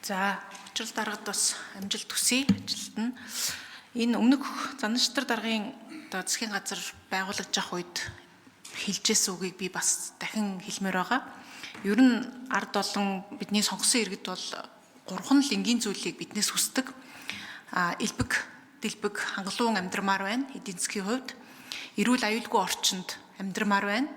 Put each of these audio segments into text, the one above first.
За, учрал даргад бас амжилт хүсье ажилд нь. Энэ өмнөх Заншдар даргын одоо засгийн газар байгуулагдах үед хэлжсэн үгийг би бас дахин хэлмээр байгаа. Ер нь ард олон бидний сонгосон иргэд бол гурван л энгийн зүйлийг биднээс хүсдэг. Элбэг, дэлбэг, хангалуун амьдрмаар байна эдийн засгийн хувьд. Эрүүл аюулгүй орчинд амьдрмаар байна.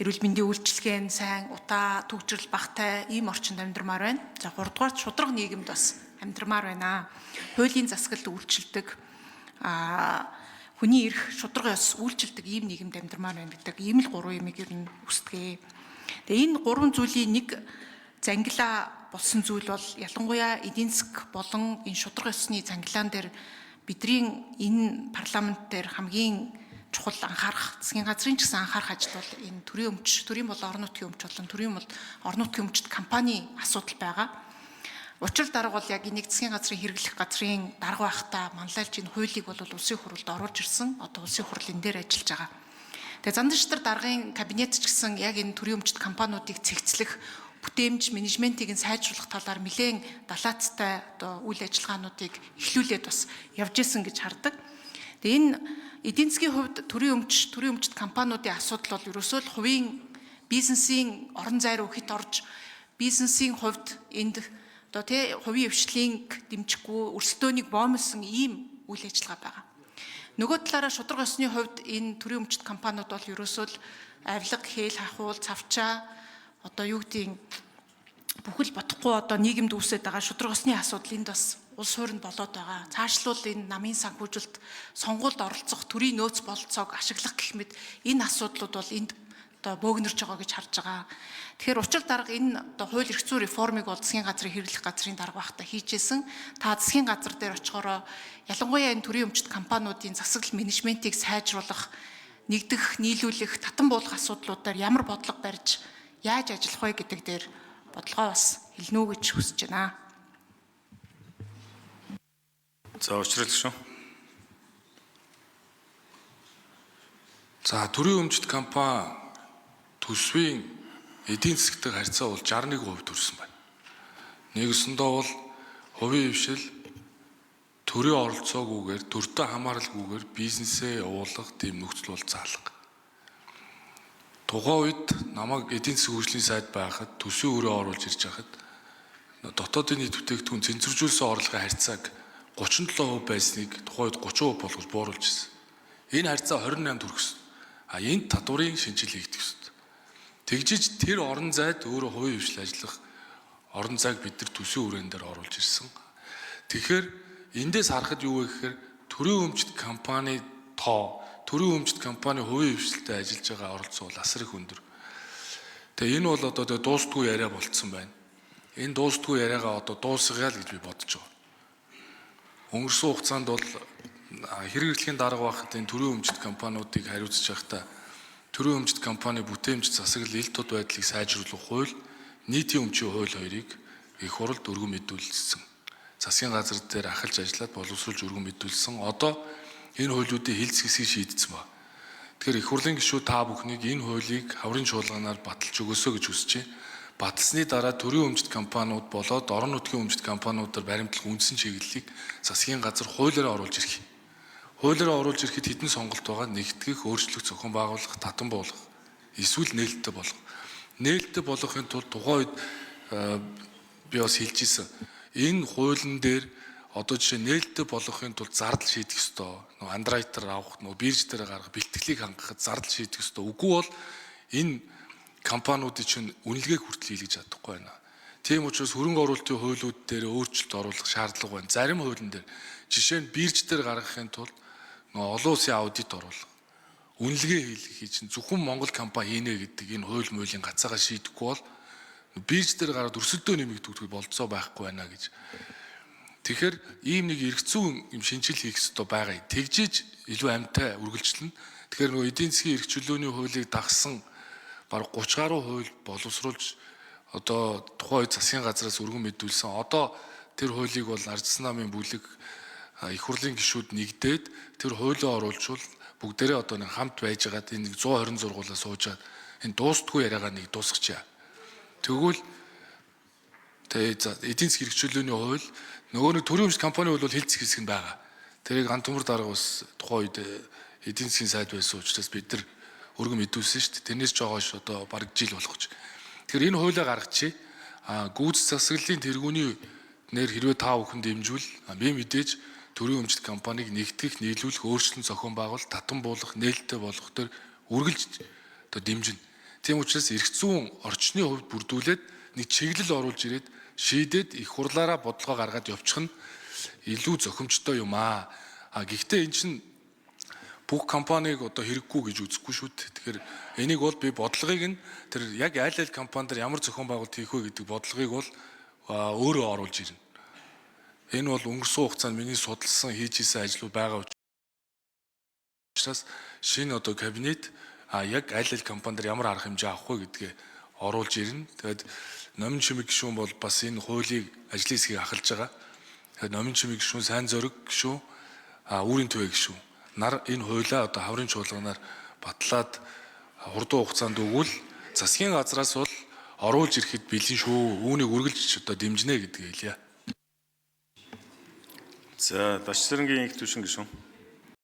Эрүүл мэндийн үйлчилгээ нь сайн, утаа, түгжрэл багтай ийм орчинд амьдрмаар байна. За, гуравдугаар шударга нийгэмд бас амьдрмаар байна. Хуулийн засаглал үйлчилдэг, хүний эрх, шударга ёс үйлчилдэг ийм нийгэмд амьдрмаар байна гэдэг ийм л гурван юмыг ер нь хүсдэг. Тэгээ энэ гурван зүйлийн нэг зангилаа болсон зүйл бол ялангуяа эдийн засаг болон энэ шударга ёсны зангилаан дээр бидний энэ парламент дээр хамгийн чухал анхаарах, засгийн газрын ч гэсэн анхаарах ажил бол энэ төрийн өмч, төрийн болон орон нутгийн өмч болон төрийн бол орон нутгийн өмчт компани асуудал байгаа. Учир дарга бол яг энийг засгийн газрын хэрэглэх газрын дарга байхдаа манлайлж энэ хуулийг бол улсын хурлд оруулж ирсэн. Одоо улсын хурл энэ дээр ажиллаж байгаа. Тэгээ Занданшдар даргын кабинет ч гэсэн яг энэ төрийн өмчт компаниудыг цэгцлэх, бүтээмж, менежментийг нь сайжруулах талаар нэлээн далаацтай одоо үйл ажиллагаануудыг эхлүүлээд бас явж исэн гэж хардаг. Тэгээ энэ эдийн засгийн хувьд төрийн өмч, төрийн өмчт компаниудын асуудал бол ерөөсөө л хувийн бизнесийн орон зай руу хит орж, бизнесийн хувьд энд одоо тий хувийн хвшлийн дэмжихгүй, өрсөлдөөнийг боомлсон ийм үйл ажиллагаа байгаа. Нөгөө талаараа шударга ёсны хувьд энэ төрийн өмчт компаниуд бол ерөөсөө л авилга, хээл хахуул, цавчаа одоо юу гэдгийг бүхэл бодохгүй одоо нийгэмд үүсээд байгаа шударга ёсны асуудал энд бас улс суурьнд болоод байгаа. Цаашлуул энэ намын санхүүжилт, сонгуульд оролцох төрийн нөөц бололцоог ашиглах гэх мэт энэ асуудлууд бол энд одоо бөөгнөрч байгаа гэж харж байгаа. Тэгэхээр учир дарга энэ одоо хууль эрх зүйн реформыг бол засгийн газрын хэрэглэх газрын дарга байхдаа хийжсэн. Та засгийн газар дээр очихороо ялангуяа энэ төрийн өмчт компаниудын засаглал менежментийг сайжруулах, нэгдэх, нийлүүлэх, татан буулгах асуудлуудаар ямар бодлого барьж яаж ажиллах вэ гэдэг дээр бодлогоо бас хэлнэ үү гэж хүсэж байна. За, учрал гишүүн. За, төрийн өмчт компани төсвийн эдийн засгтай харьцаа бол 61% төрсөн байна. Нэгсэндээ бол хувийн хвшил төрийн оролцоогүйгээр, төртөө хамааралгүйгээр бизнесээ явуулах тийм нөхцөл бол заалга. Тухайн үед намайг эдийн засгийн хөгжлийн сайд байхад төсвийн өрөө оруулж ирж байхад дотоодын нийт бүтээгдэхүүн цэнзэржүүлсэн орлогын харьцааг 37% байсныг тухайн үед 30% болгож бууруулж ирсэн. Энэ харьцаа 28-д хүргэсэн. А энд татварын шинжил хийгдэх ёстой. Тэгжиж тэр орон зайд өөрөө хувийн хвшил ажиллах орон зайг бид нар төсвийн өрөөн дээр оруулж ирсэн. Тэгэхээр эндээс харахад юу вэ гэхээр төрийн өмчт компани тоо, төрийн өмчт компани хувийн хвшилтэд ажиллаж байгаа оролцоо бол асар их өндөр. Тэгээ энэ бол одоо дуустгүй яриа болцсон байна. Энэ дуустгүй яриагаа одоо дуусгая л гэж би бодож байгаа. Өнгөрсөн хугацаанд бол хэрэг эрхлэхийн дарга байхад энэ төрийн өмчт компаниудыг хариуцж байхдаа төрийн өмчт компани бүтээмж, засаглал, ил тод байдлыг сайжруулах хууль, нийтийн өмчийн хууль хоёрыг их хурлд өргөн мэдүүлсэн. Засгийн газар дээр ахалж ажиллаад боловсруулж өргөн мэдүүлсэн. Одоо энэ хуулиудын хилц хэсгийг шийдсэн ба. Тэгэхээр их хурлын гишүүд та бүхнийг энэ хуулийг хаврын чуулганаар баталж өгөөсэй гэж хүсэж байна. Баталсны дараа төрийн өмчт компаниуд болоод орон нутгийн өмчт компаниудаар баримтлах үндсэн чиглэлийг засгийн газар хуулиараа оруулж ирэх. Хуулиараа оруулж ирэхэд хэдэн сонголт байгаа: нэгтгэх, өөрчлөх, зохион байгуулах, татан буулгах, эсвэл нээлттэй болгох. Нээлттэй болгохын тулд тухайн үед би бас хэлж ирсэн. Энэ хуулийн дээр одоо жишээ нээлттэй болгохын тулд зардал шийдэх ёстой. Нөгөө андеррайтер авах, нөгөө бирж дээр гаргах, бэлтгэлийг хангахад зардал шийдэх ёстой. Үгүй бол энэ компаниудын чинь үнэлгээг хүртэл хийлгэж чадахгүй байна. Тийм учраас хөрөнгө оруулалтын хуулиуд дээр өөрчлөлт оруулах шаардлага байна. Зарим хуулийн дээр жишээ нь бирж дээр гаргахын тулд нөгөө олон улсын аудит оруулах, үнэлгээ хийлгэхийг чинь зөвхөн Монгол компани хийнэ гэдэг энэ хууль муулийн гацаагаа шийдэхгүй бол бирж дээр гараад өрсөлдөө нэмэгдэх болцоо байхгүй байна гэж. Тэгэхээр ийм нэг эрх зүйн юм шинжил хийх ёстой байгаа. Тэгжиж илүү амьтай үргэлжлэнэ. Тэгэхээр нөгөө эдийн засгийн эрх чөлөөний хуулийг дагсан бараг 30 гаруй хууль боловсруулж одоо тухайн үед засгийн газраас өргөн мэдүүлсэн. Одоо тэр хуулийг бол Ардсан намын бүлэг их хурлын гишүүд нэгдээд тэр хуулиа оруулжвал бүгдээрээ одоо нэг хамт байжгаад энэ 126-уулаа суужаад энэ дуустгүй яриагаа нэг дуусгачихъя. Тэгвэл Тэгээ за эдийн засгийн хэрэгчлөөний хууль нөгөө нэг төрийн өмч компани бол хилцэх хэсэг нь байгаа. Тэрийг Гантүмөр дарга бас тухайн үед эдийн засгийн сайд байсан учраас бид нар өргөн мэдүүлсэн шүү дээ. Тэрнээс ч хойш одоо бараг жил болох гэж. Тэгэхээр энэ хуулиа гаргачих. А гүйц засаглалын тэргүүний нэр хэрвээ та бүхэн дэмжвэл би мэдээж төрийн өмчт компанийг нэгтгэх, нийлүүлэх, өөрчлөн зохион байгуул, татан буулгах, нээлттэй болгох төр үргэлж одоо дэмжинэ. Тийм учраас эрх зүйн орчны хувьд бүрдүүлээд нэг чиглэл оруулж ирээд шийдээд их хурлаараа бодлогоо гаргаад явчих нь илүү зохимжтой юм аа. А гэхдээ эн чинь бүх компанийг одоо хэрэггүй гэж үзэхгүй шүү дээ. Тэгэхээр энийг бол би бодлогыг нь тэр яг аль аль компани дээр ямар зохион байгуулалт хийх вэ гэдэг бодлогыг бол өөрөө оруулж ирнэ. Энэ бол өнгөрсөн хугацаанд миний судалсан хийж исэн ажлууд байгаа учраас шинэ одоо кабинет яг аль аль компани дээр ямар арга хэмжээ авах вэ гэдгээ оруулж ирнэ. Тэгээд номин чимэг гишүүн бол бас энэ хуулийг ажлын хэсгийг ахалж байгаа. Тэгээд номин чимэг гишүүн, сайн зориг гишүүн, үүрийн түвэ гишүүн нар энэ хуулиа одоо хаврын чуулганаар батлаад хурдан хугацаанд өгвөл засгийн газраас бол оруулж ирэхэд бэлэн шүү. Үүнийг үргэлж одоо дэмжинэ гэдгийг хэлье. За Дашцэрэнгийн их түвшин гишүүн.